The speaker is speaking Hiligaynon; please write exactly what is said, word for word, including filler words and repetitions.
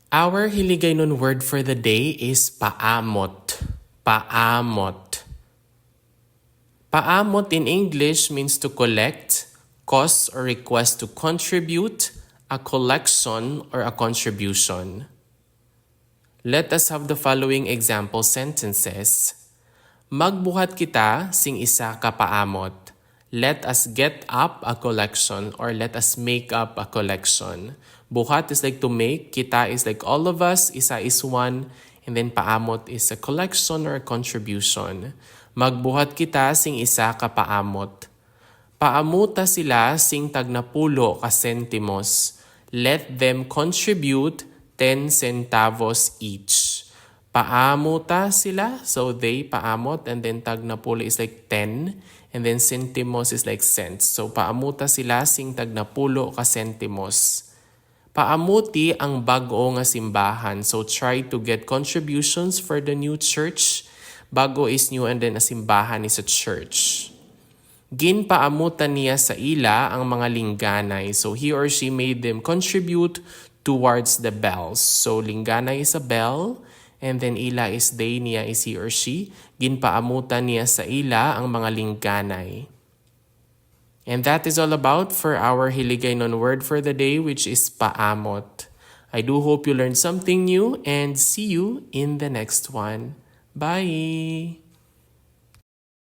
Our Hiligaynon word for the day is paamot. Paamot. Paamot in English means to collect, cause or request to contribute, a collection or a contribution. Let us have the following example sentences. Magbuhat kita sing isa ka paamot. Let us get up a collection or let us make up a collection. Buhat is like to make, kita is like all of us, isa is one, and then paamot is a collection or a contribution. Magbuhat kita sing isa ka paamot. Paamuta sila sing tagnapulo ka sentimos. Let them contribute ten centavos each. Paamuta sila, so they paamot, and then tagnapulo is like ten, and then sentimos is like cents. So paamuta sila sing tagnapulo ka sentimos. Paamuti ang bag-o nga simbahan. So try to get contributions for the new church. Bag-o is new and then a simbahan is a church. Ginpaamutan niya sa ila ang mga lingganay. So he or she made them contribute towards the bells. So lingganay is a bell, and then ila is they, niya is he or she. Ginpaamutan niya sa ila ang mga lingganay. And that is all about for our Hiligaynon word for the day, which is paamot. I do hope you learned something new and see you in the next one. Bye!